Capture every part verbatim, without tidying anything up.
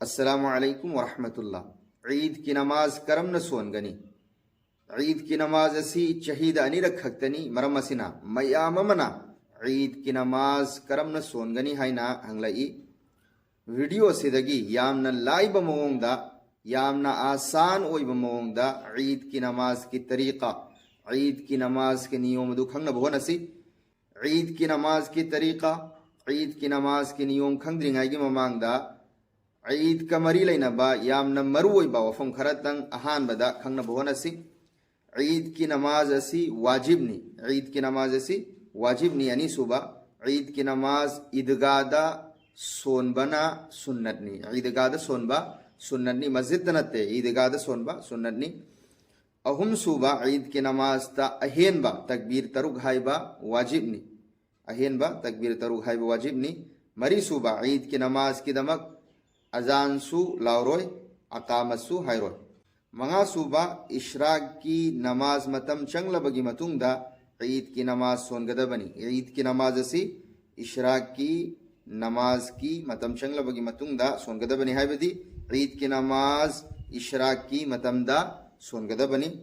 ꯑꯁꯂꯥꯃꯨ ꯑꯂꯩꯀꯨꯝ ꯋꯔꯍꯃꯇꯨꯜꯂꯥ꯫ ꯏꯗꯀꯤ ꯅꯃꯥꯖ ꯀꯔꯝꯅ ꯁꯣꯟꯒꯅꯤ? ꯏꯗꯀꯤ ꯅꯃꯥꯖ ꯑꯁꯤ ꯆꯍꯤꯗ ꯑꯅꯤꯔꯛ ꯈꯛꯇꯅꯤ꯫ ꯃꯔꯝ ꯑꯁꯤꯅ ꯃꯌꯥꯝ ꯑꯃꯅ ꯏꯗꯀꯤ ꯅꯃꯥꯖ ꯀꯔꯝꯅ ꯁꯣꯟꯒꯅꯤ ꯍꯥꯏꯅ ꯍꯪꯂꯛꯏ꯫ ꯚꯤꯗꯤꯑꯣ ꯑꯁꯤꯗꯒꯤ ꯌꯥꯝꯅ ꯂꯥꯏꯕ ꯃꯑꯣꯡꯗ, ꯌꯥꯝꯅ ꯑꯁꯥꯟ ꯑꯣꯏꯕ ꯃꯑꯣꯡꯗ ꯏꯗꯀꯤ ꯅꯃꯥꯖꯀꯤ ꯇꯔꯤꯀꯥ, ꯏꯗꯀꯤ ꯅꯃꯥꯖꯀꯤ ꯅꯤꯌꯣꯝ ꯑꯗꯨ ꯈꯪꯅꯕ ꯍꯣꯠꯅꯁꯤ꯫ ꯏꯗꯀꯤ ꯅꯃꯥꯖꯀꯤ ꯇꯔꯤꯀꯥ, ꯏꯗꯀꯤ ꯅꯃꯥꯖꯀꯤ ꯅꯤꯌꯣꯝ ꯈꯪꯗ꯭ꯔꯤꯉꯩꯒꯤ ꯃꯃꯥꯡꯗ ꯏꯗꯀ ꯃꯔꯤ ꯂꯩꯅꯕ ꯌꯥꯝꯅ ꯃꯔꯨꯑꯣꯏꯕ ꯋꯥꯐꯝ ꯈꯔꯇꯪ ꯑꯍꯥꯟꯕꯗ ꯈꯪꯅꯕ ꯍꯣꯠꯅꯁꯤ꯫ ꯏꯗꯀꯤ ꯅꯃꯥꯖ ꯑꯁꯤ ꯋꯥꯖꯤꯕꯅꯤ꯫ ꯏꯗꯀꯤ ꯅꯃꯥꯖ ꯑꯁꯤ ꯋꯥꯖꯤꯕꯅꯤ꯫ ꯑꯅꯤꯁꯨꯕ, ꯏꯗꯀꯤ ꯅꯃꯥꯖ ꯏꯗꯒꯥꯗ ꯁꯣꯟꯕꯅ ꯁꯨꯟꯅꯠꯅꯤ꯫ ꯏꯗꯒꯥꯗ ꯁꯣꯟꯕ ꯁꯨꯟꯅꯠꯅꯤ, ꯃꯁꯖꯤꯗꯇ ꯅꯠꯇꯦ, ꯏꯗꯒꯥꯗ ꯁꯣꯟꯕ ꯁꯨꯟꯅꯠꯅꯤ꯫ ꯑꯍꯨꯝꯁꯨꯕ, ꯏꯗꯀꯤ ꯅꯃꯥꯖꯇ ꯑꯍꯦꯟꯕ ꯇꯛꯕꯤꯔ ꯇꯔꯨꯛ ꯍꯥꯏꯕ ꯋꯥꯖꯤꯕꯅꯤ꯫ ꯑꯍꯦꯟꯕ ꯇꯛꯕꯤꯔ ꯇꯔꯨꯛ ꯍꯥꯏꯕ ꯋꯥꯖꯤꯕꯅꯤ꯫ ꯃꯔꯤꯁꯨꯕ, ꯏꯗꯀꯤ ꯅꯃꯥꯖꯀꯤꯗꯃꯛ ꯑꯖꯥꯟꯁꯨ ꯂꯥꯎꯔꯣꯏ, ꯑꯀꯥꯃꯠꯁꯨ ꯍꯥꯏꯔꯣꯏ꯫ ꯃꯉꯥꯁꯨꯕ, ꯏꯁ꯭ꯔꯥꯛꯀꯤ ꯅꯃꯥꯖ ꯃꯇꯝ ꯆꯪꯂꯕꯒꯤ ꯃꯇꯨꯡꯗ ꯏꯗꯀꯤ ꯅꯃꯥꯖ ꯁꯣꯟꯒꯗꯕꯅꯤ꯫ ꯏꯗꯀꯤ ꯅꯃꯥꯖ ꯑꯁꯤ ꯏꯁ꯭ꯔꯥꯛꯀꯤ ꯅꯃꯥꯖꯀꯤ ꯃꯇꯝ ꯆꯪꯂꯕꯒꯤ ꯃꯇꯨꯡꯗ ꯁꯣꯟꯒꯗꯕꯅꯤ, ꯍꯥꯏꯕꯗꯤ ꯏꯗꯀꯤ ꯅꯃꯥꯖ ꯏꯁ꯭ꯔꯥꯛꯀꯤ ꯃꯇꯝꯗ ꯁꯣꯟꯒꯗꯕꯅꯤ꯫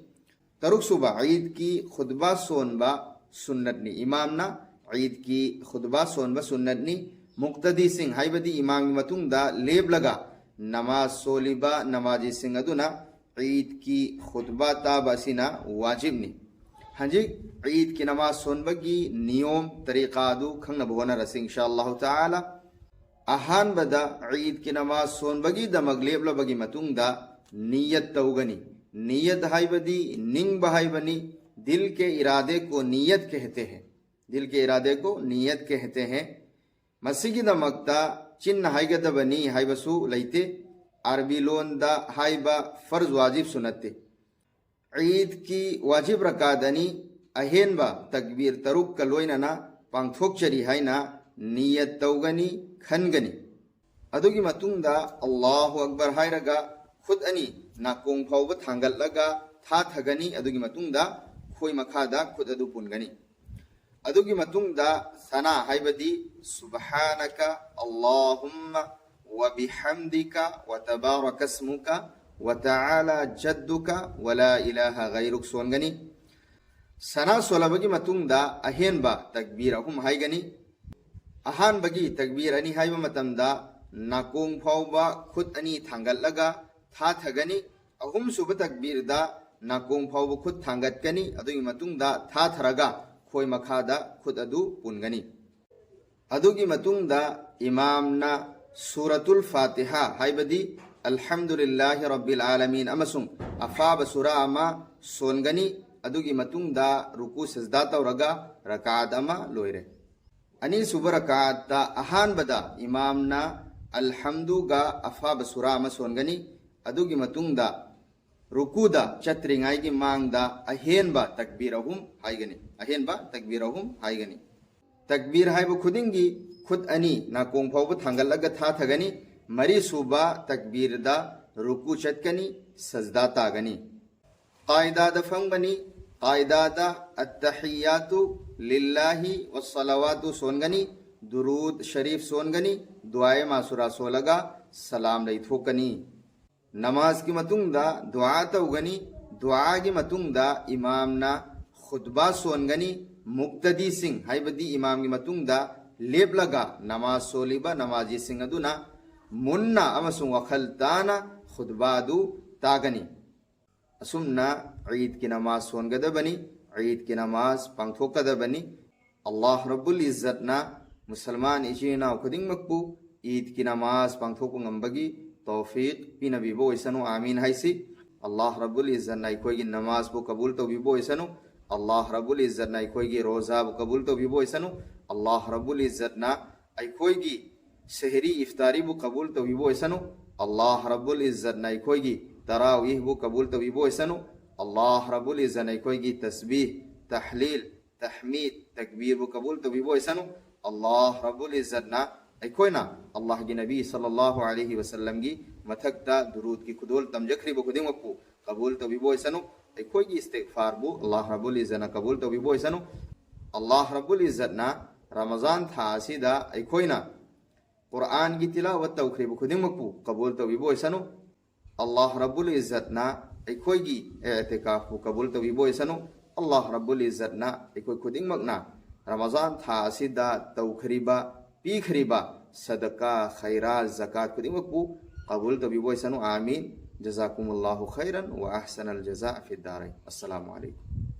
ꯇꯔꯨꯛꯁꯨꯕ, ꯏꯗꯀꯤ ꯈꯨꯠꯕꯥ ꯁꯣꯟꯕ ꯁꯨꯟꯅꯠꯅꯤ꯫ ꯏꯃꯥꯝꯅ ꯏꯗꯀꯤ ꯈꯨꯠꯕꯥ ꯁꯣꯟꯕ ꯁꯨꯟꯅꯠꯅꯤ꯫ ꯃꯨꯛꯇꯗꯤꯁꯤꯡ, ꯍꯥꯏꯕꯗꯤ ꯏꯃꯥꯝꯒꯤ ꯃꯇꯨꯡꯗ ꯂꯦꯞꯂꯒ ꯅꯃꯥꯖ ꯁꯣꯜꯂꯤꯕ ꯅꯃꯥꯖꯤꯁꯤꯡ ꯑꯗꯨꯅ ꯏꯗꯀꯤ ꯈꯨꯠꯕꯥ ꯇꯥꯕ ꯑꯁꯤꯅ ꯋꯥꯖꯤꯕꯅꯤ꯫ ꯍꯧꯖꯤꯛ ꯏꯗꯀꯤ ꯅꯃꯥꯖ ꯁꯣꯟꯕꯒꯤ ꯅꯤꯌꯣꯝ ꯇꯔꯤꯀꯥ ꯑꯗꯨ ꯈꯪꯅꯕ ꯍꯣꯠꯅꯔꯁꯤ, ꯏꯟꯁꯥ ꯑꯜꯂꯥꯍꯨ ꯇꯥꯂꯥ꯫ ꯑꯍꯥꯟꯕꯗ ꯏꯗꯀꯤ ꯅꯃꯥꯖ ꯁꯣꯟꯕꯒꯤꯗꯃꯛ ꯂꯦꯞꯂꯕꯒꯤ ꯃꯇꯨꯡꯗ ꯅꯤꯌꯠ ꯇꯧꯒꯅꯤ꯫ ꯅꯤꯌꯠ ꯍꯥꯏꯕꯗꯤ ꯅꯤꯡꯕ ꯍꯥꯏꯕꯅꯤ꯫ ꯗꯤꯜ ꯀꯦ ꯏꯔꯥꯗꯦ ꯀꯣ ꯅꯤꯌꯠ ꯀꯦꯍꯇꯦ ꯍꯦ꯫ ꯗꯤꯜ ꯀꯦ ꯏꯔꯥꯗꯦ ꯀꯣ ꯅꯤꯌꯠ ꯀꯦꯍꯇꯦ ꯍꯦ꯫ ꯃꯁꯤꯒꯤꯗꯃꯛꯇ ꯆꯤꯟꯅ ꯍꯥꯏꯒꯗꯕꯅꯤ ꯍꯥꯏꯕꯁꯨ ꯂꯩꯇꯦ꯫ ꯑꯔꯕꯤ ꯂꯣꯟꯗ ꯍꯥꯏꯕ ꯐꯔꯖ ꯋꯥꯖꯤꯕꯁꯨ ꯅꯠꯇꯦ꯫ ꯏꯗꯀꯤ ꯋꯥꯖꯤꯕ ꯔꯀꯥꯠ ꯑꯅꯤ ꯑꯍꯦꯟꯕ ꯇꯛꯕꯤꯔ ꯇꯔꯨꯛꯀ ꯂꯣꯏꯅꯅ ꯄꯥꯡꯊꯣꯛꯆꯔꯤ ꯍꯥꯏꯅ ꯅꯤꯌꯠ ꯇꯧꯒꯅꯤ, ꯈꯟꯒꯅꯤ꯫ ꯑꯗꯨꯒꯤ ꯃꯇꯨꯡꯗ ꯑꯜꯂꯥꯍꯨ ꯑꯛꯕꯔ ꯍꯥꯏꯔꯒ ꯈꯨꯠ ꯑꯅꯤ ꯅꯥꯀꯣꯡ ꯐꯥꯎꯕ ꯊꯥꯡꯒꯠꯂꯒ ꯊꯥꯊꯒꯅꯤ꯫ ꯑꯗꯨꯒꯤ ꯃꯇꯨꯡꯗ ꯈꯣꯏ ꯃꯈꯥꯗ ꯈꯨꯠ ꯑꯗꯨ ꯄꯨꯟꯒꯅꯤ꯫ ꯑꯗꯨꯒꯤ ꯃꯇꯨꯡꯗ ꯁꯅꯥ ꯍꯥꯏꯕꯗꯤ ꯁꯨꯕꯍꯥꯅꯀ ꯑꯜꯂꯥꯍꯨꯝꯃ وبحمدك وتبارك اسمك وتعالى جدك ولا إله غيرك ꯁꯣꯟꯒꯅꯤ꯫ ꯁꯅꯥ ꯁꯣꯜꯂꯕꯒꯤ ꯃꯇꯨꯡꯗ ꯑꯍꯦꯟꯕ ꯇꯛꯕꯤꯔ ꯑꯍꯨꯝ ꯍꯥꯏꯒꯅꯤ꯫ ꯑꯍꯥꯟꯕꯒꯤ ꯇꯛꯕꯤꯔ ꯑꯅꯤ ꯍꯥꯏꯕ ꯃꯇꯝꯗ ꯅꯥꯀꯣꯡ ꯐꯥꯎꯕ ꯈꯨꯠ ꯑꯅꯤ ꯊꯥꯡꯒꯠꯂꯒ ꯊꯥꯊꯒꯅꯤ꯫ ꯑꯍꯨꯝꯁꯨꯕ ꯇꯛꯕꯤꯔꯗ ꯅꯥꯀꯣꯡ ꯐꯥꯎꯕ ꯈꯨꯠ ꯊꯥꯡꯒꯠꯀꯅꯤ꯫ ꯑꯗꯨꯒꯤ ꯃꯇꯨꯡꯗ ꯊꯥꯊꯔꯒ ꯈꯣꯏ ꯃꯈꯥꯗ ꯈꯨꯠ ꯑꯗꯨ ꯄꯨꯟꯒꯅꯤ꯫ ꯑꯗꯨꯒꯤ ꯃꯇꯨꯡꯗ ꯏꯃꯥꯝꯅ ꯁꯨꯔꯥꯇꯨꯜ ꯐꯥꯇꯤꯍꯥ ꯍꯥꯏꯕꯗꯤ ꯑꯜꯍꯝꯗꯨꯂꯤꯜꯂꯥꯍꯤ ꯔꯕꯤꯜ ꯑꯥꯂꯃꯤꯟ ꯑꯃꯁꯨꯡ ꯑꯐꯥꯕ ꯁꯨꯔꯥ ꯑꯃ ꯁꯣꯟꯒꯅꯤ꯫ ꯑꯗꯨꯒꯤ ꯃꯇꯨꯡꯗ ꯔꯨꯀꯨ ꯁꯖꯗꯥ ꯇꯧꯔꯒ ꯔꯀꯥꯠ ꯑꯃ ꯂꯣꯏꯔꯦ꯫ ꯑꯅꯤꯁꯨꯕ ꯔꯀꯥꯠꯇ ꯑꯍꯥꯟꯕꯗ ꯏꯃꯥꯝꯅ ꯑꯜꯍꯝꯗꯨꯒ ꯑꯐꯥꯕ ꯁꯨꯔꯥ ꯑꯃ ꯁꯣꯟꯒꯅꯤ꯫ ꯑꯗꯨꯒꯤ ꯃꯇꯨꯡꯗ ꯔꯨꯀꯨꯗ ꯆꯠꯇ꯭ꯔꯤꯉꯩꯒꯤ ꯃꯥꯡꯗ ꯑꯍꯦꯟꯕ ꯇꯛꯕꯤꯔ ꯑꯍꯨꯝ ꯍꯥꯏꯒꯅꯤ꯫ ꯑꯍꯦꯟꯕ ꯇꯛꯕꯤꯔ ꯑꯍꯨꯝ ꯍꯥꯏꯒꯅꯤ꯫ ꯇꯛꯕꯤꯔ ꯍꯥꯏꯕ ꯈꯨꯗꯤꯡꯒꯤ ꯈꯨꯠ ꯑꯅꯤ ꯅꯥꯀꯣꯡ ꯐꯥꯎꯕ ꯊꯥꯡꯒꯠꯂꯒ ꯊꯥꯊꯒꯅꯤ꯫ ꯃꯔꯤꯁꯨꯕ ꯇꯛꯕꯤꯔꯗ ꯔꯨꯀꯨ ꯆꯠꯀꯅꯤ, ꯁꯖꯗꯥ ꯇꯥꯒꯅꯤ꯫ ꯀꯥꯏꯗꯥꯗ ꯐꯝꯒꯅꯤ꯫ ꯀꯥꯏꯗꯥꯗ ꯑꯠꯇꯍꯤꯌꯥꯇꯨ ꯂꯤꯜꯂꯥꯍꯤ ꯋꯁꯂꯋꯥꯇꯨ ꯁꯣꯟꯒꯅꯤ꯫ ꯗꯨꯔꯨꯗ ꯁꯔꯤꯐ ꯁꯣꯟꯒꯅꯤ꯫ ꯗꯨꯑꯥꯏ ꯃꯥꯁꯨꯔꯥ ꯁꯣꯜꯂꯒ ꯁꯂꯥꯝ ꯂꯩꯊꯣꯛꯀꯅꯤ꯫ ꯅꯃꯥꯖꯀꯤ ꯃꯇꯨꯡꯗ ꯗꯨꯑꯥ ꯇꯧꯒꯅꯤ꯫ ꯗꯨꯑꯥꯒꯤ ꯃꯇꯨꯡꯗ ꯏꯃꯥꯝꯅ ꯈꯨꯠꯕꯥ ꯁꯣꯟꯒꯅꯤ꯫ ꯃꯨꯛꯇꯗꯤꯁꯤꯡ ꯍꯥꯏꯕꯗꯤ ꯏꯃꯥꯝꯒꯤ ꯃꯇꯨꯡꯗ ꯂꯦꯞꯂꯒ ꯅꯃꯥꯖ ꯁꯣꯜꯂꯤꯕ ꯅꯃꯥꯖꯤꯁꯤꯡ ꯑꯗꯨꯅ ꯃꯨꯟꯅ ꯑꯃꯁꯨꯡ ꯋꯥꯈꯜ ꯇꯥꯅ ꯈꯨꯠꯕꯥ ꯑꯗꯨ ꯇꯥꯒꯅꯤ꯫ ꯑꯁꯨꯝꯅ ꯏꯗꯀꯤ ꯅꯃꯥꯖ ꯁꯣꯟꯒꯗꯕꯅꯤ꯫ ꯏꯗꯀꯤ ꯅꯃꯥꯖ ꯄꯥꯡꯊꯣꯛꯀꯗꯕꯅꯤ꯫ ꯑꯜꯂꯥꯍ ꯔꯕꯨꯜ ꯏꯖꯠꯅ ꯃꯨꯁꯜꯃꯥꯟ ꯏꯆꯤꯟ ꯏꯅꯥꯎ ꯈꯨꯗꯤꯡꯃꯛꯄꯨ ꯏꯗꯀꯤ ꯅꯃꯥꯖ ꯄꯥꯡꯊꯣꯛꯄ ꯉꯝꯕꯒꯤ ꯇꯧꯐꯤꯛ ꯄꯤꯅꯕꯤꯕ ꯑꯣꯏꯁꯅꯨ, ꯑꯥꯃꯤꯟ ꯍꯥꯏꯁꯤ꯫ ꯑꯜꯂꯥꯍ ꯔꯕꯨꯜ ꯏꯖꯠꯅ ꯑꯩꯈꯣꯏꯒꯤ ꯅꯃꯥꯖꯕꯨ ꯀꯕꯨꯜ ꯇꯧꯕꯤꯕ ꯑꯣꯏꯁꯅꯨ꯫ ꯑꯜꯂꯥꯍ ꯔꯕꯨꯜ ꯏꯖꯠꯅ ꯑꯩꯈꯣꯏꯒꯤ ꯔꯣꯖꯥꯕꯨ ꯀꯕꯨꯜ ꯇꯧꯕꯤꯕ ꯑꯣꯏꯁꯅꯨ꯫ ꯑꯜꯂꯥꯍ ꯔꯕꯨꯜ ꯏꯖꯠꯅ ꯑꯩꯈꯣꯏꯒꯤ ꯁꯦꯍꯔꯤ ꯏꯐꯇꯥꯔꯤꯕꯨ ꯀꯕꯨꯜ ꯇꯧꯕꯤꯕ ꯑꯣꯏꯁꯅꯨ꯫ ꯑꯜꯂꯥꯍ ꯔꯕꯨꯜ ꯏꯖꯠꯅ ꯑꯩꯈꯣꯏꯒꯤ ꯇꯔꯥꯋꯤꯍꯕꯨ ꯀꯕꯨꯜ ꯇꯧꯕꯤꯕ ꯑꯣꯏꯁꯅꯨ꯫ ꯑꯜꯂꯥꯍ ꯔꯕꯨꯜ ꯏꯖꯠꯅ ꯑꯩꯈꯣꯏꯒꯤ ꯇꯁꯕꯤꯍ, ꯇꯍꯂꯤꯜ, ꯇꯍꯃꯤꯗ, ꯇꯛꯕꯤꯔꯕꯨ ꯀꯕꯨꯜ ꯇꯧꯕꯤꯕ ꯑꯣꯏꯁꯅꯨ꯫ ꯑꯜꯂꯥꯍ ꯔꯕꯨꯜ ꯏꯖꯠꯅ ꯑꯩꯈꯣꯏꯅ ꯑꯜꯂꯥꯍꯒꯤ ꯅꯕꯤ ꯁꯜꯂꯜꯂꯥꯍꯨ ꯑꯂꯩꯍꯤ ꯋꯁꯜꯂꯝꯒꯤ ꯃꯊꯛꯇ ꯗꯨꯔꯨꯗꯀꯤ ꯈꯨꯗꯣꯜ ꯇꯝꯖꯈ꯭ꯔꯤꯕ ꯈꯨꯗꯤꯡꯃꯛꯄꯨ ꯀꯕꯨꯜ ꯇꯧꯕꯤꯕ ꯑꯣꯏꯁꯅꯨ꯫ ꯑꯩꯈꯣꯏꯒꯤ ꯏꯁꯇꯤꯒꯐꯥꯔꯕꯨ ꯑꯜꯂꯥꯍ ꯔꯕꯨꯜ ꯏꯖꯠꯅ ꯀꯕꯨꯜ ꯇꯧꯕꯤꯕ ꯑꯣꯏꯁꯅꯨ꯫ ꯑꯜꯂꯥꯍ ꯔꯕꯨꯜ ꯏꯖꯠꯅ ꯔꯃꯖꯥꯟ ꯊꯥ ꯑꯁꯤꯗ ꯑꯩꯈꯣꯏꯅ ꯀꯨꯔꯥꯟꯒꯤ ꯇꯤꯂꯥꯋꯠ ꯇꯧꯈ꯭ꯔꯤꯕ ꯈꯨꯗꯤꯡꯃꯛꯄꯨ ꯀꯕꯨꯜ ꯇꯧꯕꯤꯕ ꯑꯣꯏꯁꯅꯨ꯫ ꯑꯜꯂꯥꯍ ꯔꯕꯨꯜ ꯏꯖꯠꯅ ꯑꯩꯈꯣꯏꯒꯤ ꯑꯦꯇꯤꯀꯥꯐꯄꯨ ꯀꯕꯨꯜ ꯇꯧꯕꯤꯕ ꯑꯣꯏꯁꯅꯨ꯫ ꯑꯜꯂꯥꯍ ꯔꯕꯨꯜ ꯏꯖꯠꯅ ꯑꯩꯈꯣꯏ ꯈꯨꯗꯤꯡꯃꯛꯅ ꯔꯃꯖꯥꯟ ꯊꯥ ꯑꯁꯤꯗ ꯇꯧꯈ꯭ꯔꯤꯕ, ꯄꯤꯈ꯭ꯔꯤꯕ ꯁꯗꯀꯥ, ꯈꯩꯔꯥꯠ, ꯖꯀꯥꯠ ꯈꯨꯗꯤꯡꯃꯛꯄꯨ ꯀꯕꯨꯜ ꯇꯧꯕꯤꯕ ꯑꯣꯏꯁꯅꯨ꯫ ꯑꯥꯃꯤꯟ꯫ ꯖꯖꯥꯀꯨꯃꯨꯜꯂꯥꯍꯨ ꯈꯩꯔꯟ ꯋ ꯑꯍꯁꯅꯜ ꯖꯖꯥ ꯐꯤꯗ ꯗꯥꯔꯩꯟ꯫ ꯑꯁꯁꯂꯥꯃꯨ ꯑꯂꯩꯀꯨꯝ꯫